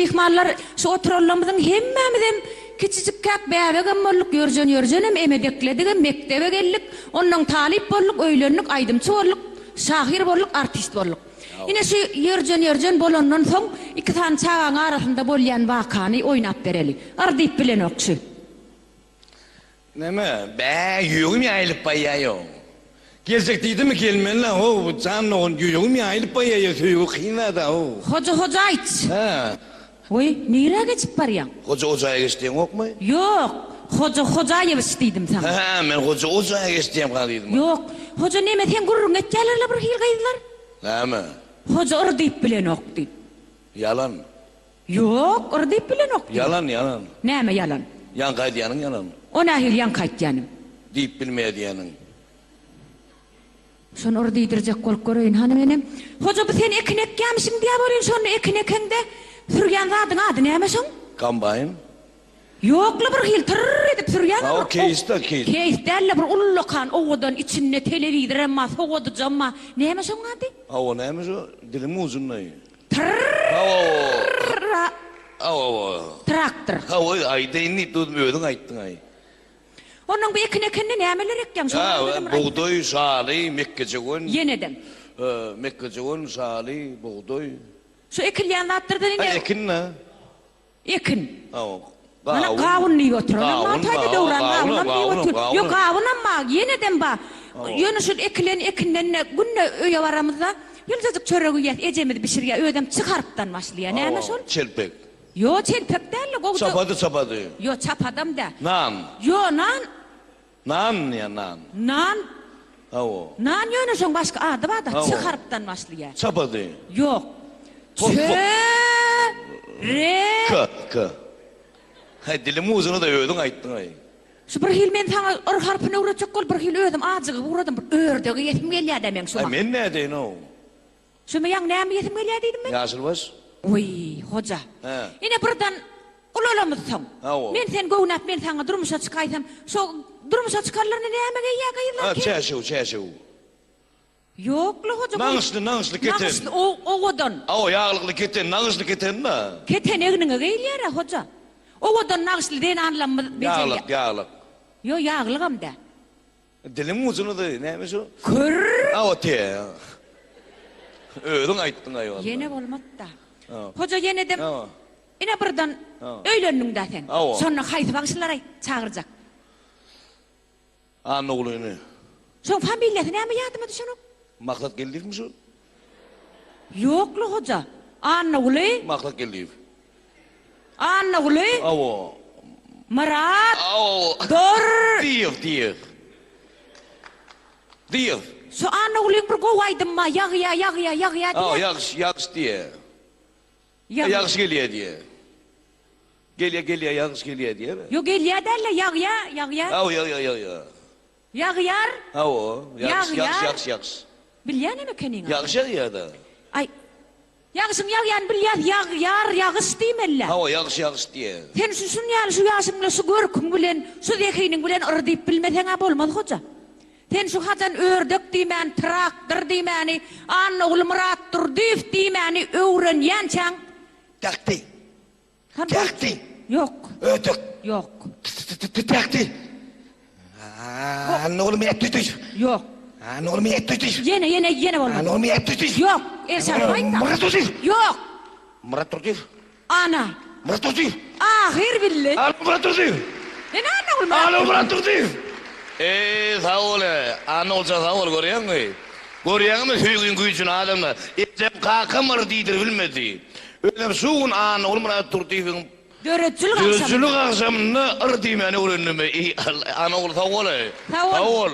Myhmanlar, şu oturanlarymyzyň hemmämizem kiçijikkäk bäbegem bolduk, ýörjen-ýörjenem emedekledigem, mekdebe geldik, onnoň talyp bolduk, öýlendik, aýdymçy bolduk, şahyr bolduk, artist bolduk. Ine şu ýörjen-ýörjen bolandan soň iki sany çagaň arasynda bolýan wakany oýnap bereli. Ar diýip bilenok şu. Näme, bä, ýüregim ýaýylyp baýýa-ýow. Geljek diýdimi, gelmeli-la, how, jan dogan, ýüregim ýaýylyp baýýa-ýa, söýgi kyn zat-a, how. Hoja Hojaýyç! Hä. Wiý, nirä geçip barýaň? Hoja Hojaýa geç diýeňokmy? Ýok, Hoja Hojaýewiç diýdim saňa. Hä, men Hoja Hojaýa geç diýemka diýdim. Ýok, Hoja neme, seň gürrüňiňi etýärler-le bir hili gyzlar. Näme? Hoja yr diýip bilenok diýip. Ýalan. Ýok, yr diýip bilenok diýip. Ýalan, ýalan. Näme ýalan? Ýaňky aýdýanyň ýalan. O nähili ýaňky aýtýanym? Diýip bilmeýär diýýäniň. Şony yr diýdirjek bolup göreýin hany menem. Hoja bu sen ekin ekýämişiň diýýä welin şonda ekin ekeňde sürýän zadyň ady näme şoň? Kombaýn. Ýokla bir hili tyrr edip sürýän Ha o keýs-da keýs. Keýs däl-le bir ullakan owadan içinde telewizorem bar sowadyjam bar. Näme şoň ady? Hawa näme şo diliň ujunda. Tyrr-ra. Traktor. Hawa, aýdaýyn diýip durdum, özüň aýtdyň-aý. Onnoň bu ekin ekende nämeler ekýäň? Şo barada bir aýtsaň. Bugdaý, şaly, mekgejöwen. Ýenedem. Mekgejöwen, şaly, bugdaý. Şu ekilýän zatlardan ine. Ekin-dä. Ekin. Hawa. Mana gawun diýip oturanam bar taýda Döwran gawunam diýip otyr. Ýok gawunam bar, ýenedem bar. Ýöne şol ekilen ekinden-de günde öýe baramyzda ýyljajyk çörek iýýäs, ejemiz bişirýär, özem çy harpdan başlaýar. Näme şol? Çelpek. Ýo, çelpek däl-de, gowja. Çapady, çapady. Ýo, çapadam däl. Nan. Ýo, nan. Nan diýýän nan. Nan. Hawa. Nan ýöne şoň başga ady barda ç harpdan başlaýar. Çapady. Ýok. Çö re. K k. Haý diliň ujuna-da özüň aýtdyň-aý. Şu bir hili men saňa r harpyny öwretjek bolup bir hili özüm ajygyp ugradym. Bir ördek iýesim gelýär-dä meň şu Aý wagt. men nädeýin-ow. Şumy ýaňy näme iýesim gelýär diýdim men? Ýaşylbaş. Wiý, hoja. Hä. Ine birden ulalamyzsoň. Hawa. Men seni göwnäp men saňa durmuşa çykaýsam, şo durmuşa çykanlaryny näme geýýär gyzlar Ha, kem? çäşew, çäşew. Ýok-la hoja. Nagyşly, nagyşly keten. Nagyşly, owadan. Hawa, ýaglykly keten, nagyşly keten-dä. Keten egniňe geýilýär-ä hoja. Owadan nagyşly zenanlarymyz bejerýär. Ýaglyk, ýaglyk. Ýok, ýaglygam däl. Diliň ujunydy, näme şu? Kör! A o te. Özüň aýtdyň aý walla. Ýene bolmady-da. Hoja ýene-de ine birden öýlendiň-dä sen. Şonda haýsy bagşylary çagyrjak? Annagulyny. Şoň familiýasy näme ýadyma düşenok? Maksat Geldiýewmi şu? Ýok-la hoja. Annaguly. Maksat Geldiýew. Annaguly. Hawa. Myrat. Hawa. Dur. Diýew, diýew. Diýew. Şu Annagulyň bir gowy aýdymy bar, ýagýa, ýagýa, ýagýa diýýär. Hawa, ýagyş, ýagyş diýýär. Ýagyş gelýär diýýär. Gelýär, gelýär, ýagyş gelýär diýýär. Ýok, gelýär däl-de, ýagýa, ýagýa. Hawa, ýagýa, ýagýa. Ýagýar. Hawa, ýagyş, ýagyş, ýagyş, ýagyş. Bilýänem ekeniň. Ýagyş ýagýar-da. Aý, ýagyşyň ýagýanyny bilýäs, ýagýar, ýagyş diýmeli-dä. Hawa, ýagyş, ýagyş diýýär. Sen şu şun ýaly şu ýaşyň bilen, şu görküň bilen, şu zehiniň bilen yr diýip bilmeseň-ä bolmaz, hoja. Sen şu hajan ördek diýmäni, traktor diýmäni, Annaguly Myratdurdyýew diýmäni öwrenýänçäň. Täkdi. Täkdi. Ýok. Ördek. Ýok. Täkdi. Annaguly Myratdurdyýew. Ýok. Annaguly Myratdurdyýew. Ýene, ýene, ýene bolmady. Annaguly Myratdurdyýew. Ýok. El çarpyp aýt-da. Myratdurdyýew. Ýok. Myratdurdyýew. Ana. Myrat Durdyýew. Ahyr bildi. Anna Myrat Durdyýew. Ine Annagul Myrat Anna Myrat Durdyýew. Eý sag bol eý. Annaguljan sag bol görýäňmi? Görýäňmi söýgiň güýjüni adamda. Ejem kakam bir diýdiribilmedi. Özem şu gün Annagul Myrat Durdyýewiň Döredijilik agşamynda. Döredijilik agşamynda yr diýmäni öwrendim. Eý Alla Annagul sag bol eý. Sag bol. Sag bol.